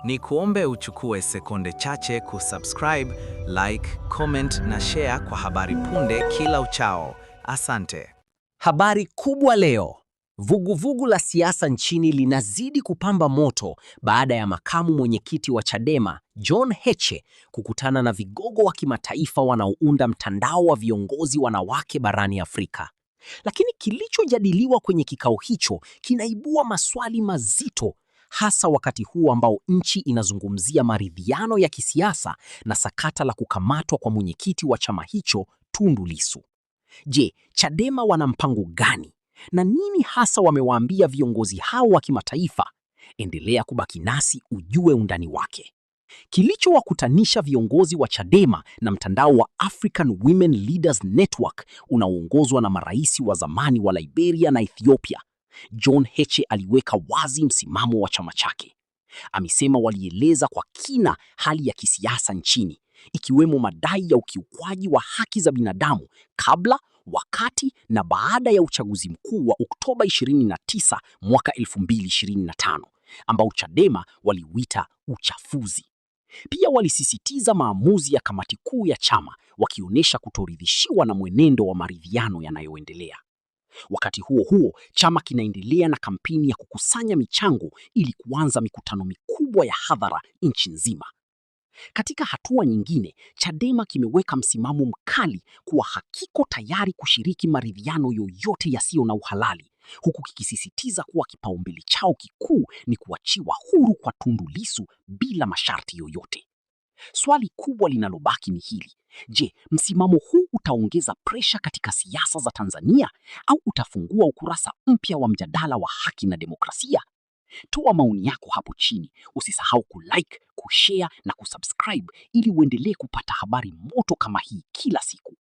Ni kuombe uchukue sekunde chache kusubscribe, like, comment na share kwa habari punde kila uchao. Asante. Habari kubwa leo. Vuguvugu la siasa nchini linazidi kupamba moto baada ya makamu mwenyekiti wa Chadema, John Heche, kukutana na vigogo wa kimataifa wanaounda mtandao wa viongozi wanawake barani Afrika. Lakini kilichojadiliwa kwenye kikao hicho kinaibua maswali mazito, hasa wakati huu ambao nchi inazungumzia maridhiano ya kisiasa na sakata la kukamatwa kwa mwenyekiti wa chama hicho, Tundu Lissu. Je, Chadema wana mpango gani? Na nini hasa wamewaambia viongozi hao wa kimataifa? Endelea kubaki nasi ujue undani wake. Kilichowakutanisha viongozi wa Chadema na mtandao wa African Women Leaders Network unaoongozwa na marais wa zamani wa Liberia na Ethiopia, John Heche aliweka wazi msimamo wa chama chake. Amesema walieleza kwa kina hali ya kisiasa nchini, ikiwemo madai ya ukiukwaji wa haki za binadamu kabla, wakati na baada ya uchaguzi mkuu wa Oktoba 29 mwaka 2025 ambao Chadema waliuita uchafuzi. Pia walisisitiza maamuzi ya kamati kuu ya chama, wakionyesha kutoridhishiwa na mwenendo wa maridhiano yanayoendelea. Wakati huo huo, chama kinaendelea na kampeni ya kukusanya michango ili kuanza mikutano mikubwa ya hadhara nchi nzima. Katika hatua nyingine, Chadema kimeweka msimamo mkali kuwa hakiko tayari kushiriki maridhiano yoyote yasiyo na uhalali, huku kikisisitiza kuwa kipaumbele chao kikuu ni kuachiwa huru kwa Tundu Lissu bila masharti yoyote. Swali kubwa linalobaki ni hili: je, msimamo huu utaongeza presha katika siasa za Tanzania au utafungua ukurasa mpya wa mjadala wa haki na demokrasia? Toa maoni yako hapo chini. Usisahau kulike, kushare na kusubscribe ili uendelee kupata habari moto kama hii kila siku.